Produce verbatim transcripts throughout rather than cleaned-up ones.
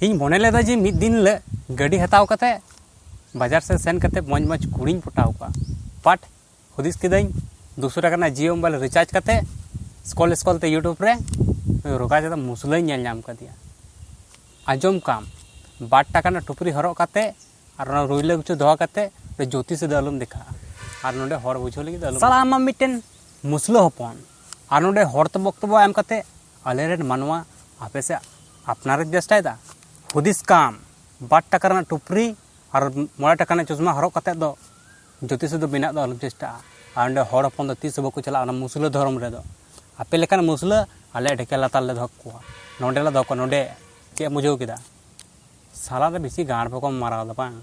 ᱤᱧ ᱢᱚᱱᱮ ᱞᱮᱫᱟ ᱡᱮ ᱢᱤᱫ ᱫᱤᱱ ᱦᱤᱞᱳᱜ ᱜᱟᱹᱰᱤ ᱦᱟᱛᱟᱣ ᱠᱟᱛᱮ ᱵᱟᱡᱟᱨ ᱥᱮᱫ ᱥᱮᱱ ᱠᱟᱛᱮ ᱢᱚᱡᱽ ᱢᱚᱡᱽ ᱠᱩᱲᱤᱧ ᱯᱚᱴᱟᱣ ᱠᱚᱣᱟ᱾ ᱵᱟᱴ ᱦᱩᱫᱤᱥ ᱠᱤᱫᱟᱹᱧ, ᱫᱩᱥᱚ ᱴᱟᱠᱟ ᱨᱮᱱᱟᱜ ᱡᱤᱭᱳ ᱢᱳᱵᱟᱭᱤᱞ ᱨᱤᱪᱟᱨᱡᱽ ᱠᱟᱛᱮ ᱥᱠᱚᱞ ᱥᱠᱚᱞ ᱛᱮ YouTube ᱨᱮ ᱨᱳᱜᱟ ᱪᱮᱛᱟᱱ ᱢᱩᱥᱞᱟᱹᱧ ᱧᱮᱞ ᱧᱟᱢ ᱠᱟᱫᱮᱭᱟ᱾ ᱟᱸᱡᱚᱢ ᱠᱟᱢ, ᱵᱟᱨ ᱴᱟᱠᱟ ᱨᱮᱱᱟᱜ ᱴᱩᱯᱨᱤ ᱦᱚᱨᱚᱜ ᱠᱟᱛᱮ ᱟᱨ ᱚᱱᱟ ᱨᱩᱭᱞᱟᱹ ᱠᱤᱪᱷᱩ ᱫᱚᱦᱚ ᱠᱟᱛᱮ ᱚᱸᱰᱮ ᱡᱳᱛᱤᱥᱤ ᱫᱚ ᱟᱞᱚᱢ ᱫᱮᱠᱷᱟᱜᱼᱟ᱾ ᱟᱨ ᱱᱚᱰᱮ ᱦᱚᱲ ᱵᱩᱡᱷᱟᱹᱣ ᱞᱟᱹᱜᱤᱫ ᱫᱚ ᱟᱞᱚᱢ ᱥᱟᱞᱟ, ᱟᱢ ᱢᱟ ᱢᱤᱫᱴᱮᱱ ᱢᱩᱥᱞᱟᱹ ᱦᱚᱯᱚᱱ, ᱟᱨ ᱱᱚᱰᱮ ᱦᱚᱲ ᱛᱮ ᱵᱚᱠᱛᱚᱵᱚ ᱮᱢ ᱠᱟᱛᱮ ᱟᱞᱮᱨᱮᱱ ᱢᱟᱱᱣᱟ ᱟᱯᱮ ᱥᱮᱫ ᱟᱯᱱᱟᱨᱮᱢ ᱪᱮᱥᱴᱟᱭᱮᱫᱟ᱾ ᱦᱩᱫᱤᱥ ᱠᱟᱢ, ᱵᱟᱨ ᱴᱟᱠᱟ ᱨᱮᱱᱟᱜ ᱴᱩᱯᱨᱤ ᱟᱨ ᱢᱚᱬᱮ ᱴᱟᱠᱟ ᱨᱮᱱᱟᱜ ᱪᱚᱥᱢᱟ ᱦᱚᱨᱚᱜ ᱠᱟᱛᱮ ᱫᱚ ᱡᱳᱛᱤᱥᱤ ᱫᱚ ᱵᱮᱱᱟᱜ ᱫᱚ ᱟᱞᱚᱢ ᱪᱮᱥᱴᱟᱜᱼᱟ᱾ ᱟᱨ ᱚᱸᱰᱮ ᱦᱚᱲ ᱦᱚᱯᱚᱱ ᱫᱚ ᱛᱤᱥ ᱦᱚᱸ ᱵᱟᱠᱚ ᱪᱟᱞᱟᱜᱼᱟ ᱚᱱᱟ ᱢᱩᱥᱞᱟᱹ ᱫᱷᱚᱨᱚᱢ ᱨᱮᱫᱚ᱾ ᱟᱯᱮ ᱞᱮᱠᱟᱱ ᱢᱩᱥᱞᱟᱹ ᱟᱞᱮ ᱰᱷᱮᱠᱮ ᱞᱟᱛᱟᱨ ᱞᱮ ᱫᱚᱦᱚ ᱠᱚᱣᱟ, ᱱᱚᱰᱮ ᱞᱮ ᱫᱚᱦᱚ ᱠᱚᱣᱟ, ᱱᱚᱰᱮ᱾ ᱪᱮᱫ ᱮᱢ ᱵᱩᱡᱷᱟᱹᱣ ᱠᱮᱫᱟ? ᱥᱟᱞᱟ ᱫᱚ ᱵᱮᱥᱤ ᱜᱟᱲ ᱵᱟᱠᱚ ᱢᱟᱨᱟᱣ ᱫᱟ ᱵᱟᱝ?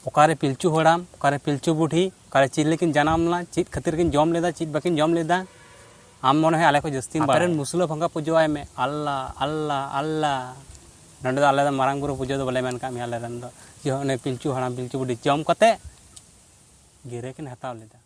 ᱚᱠᱟᱨᱮ ᱯᱤᱞᱪᱩ ᱦᱟᱲᱟᱢ, ᱚᱠᱟᱨᱮ ᱯᱤᱞᱪᱩ ᱵᱩᱰᱷᱤ, ᱚᱠᱟᱨᱮ ᱪᱮᱫ ᱞᱮᱠᱤᱱ ᱡᱟᱱᱟᱢ ᱞᱮᱱᱟ, ᱪᱮᱫ ᱠᱷᱟᱹᱛᱤᱨ ᱠᱤᱱ ᱡᱚᱢ ᱞᱮᱫᱟ, ᱪᱮᱫ ᱵᱟᱹᱠᱤᱱ ᱡᱚᱢ ᱞᱮᱫᱟ, ᱟᱢ ᱢᱚᱱᱮ ᱦᱚᱭ ᱟᱞᱮ ᱠᱷᱚᱱ ᱡᱟᱹᱥᱛᱤᱢ ᱟᱯᱮ ᱨᱮᱱ ᱵᱟᱲᱟᱭᱟ᱾ ᱢᱩᱥᱞᱟᱹ ᱵᱚᱸᱜᱟ ᱯᱩᱡᱟᱹᱣᱟᱭ ᱢᱮ, ᱟᱞᱞᱟ, ᱟᱞᱞᱟ, ᱟᱞᱞᱟ᱾ ᱱᱚᱸᱰᱮ ᱫᱚ ᱟᱞᱮ ᱫᱚ ᱢᱟᱨᱟᱝ ᱵᱩᱨᱩ ᱯᱩᱡᱟᱹ ᱫᱚ ᱵᱟᱞᱮ ᱢᱮᱱ ᱠᱟᱜ ᱢᱮᱭᱟ ᱟᱞᱮ ᱨᱮᱱ ᱫᱚ᱾ ᱡᱮ ᱚᱱᱮ ᱯᱤᱞᱪᱩ ᱦᱟᱲᱟᱢ, ᱯᱤᱞᱪᱩ ᱵᱩᱰᱷᱤ ᱡᱚᱢ ᱠᱟᱛᱮ ᱜᱤᱨᱟᱹ ᱠᱤᱱ ᱦᱟᱛᱟᱣ ᱞᱮᱫᱟ᱾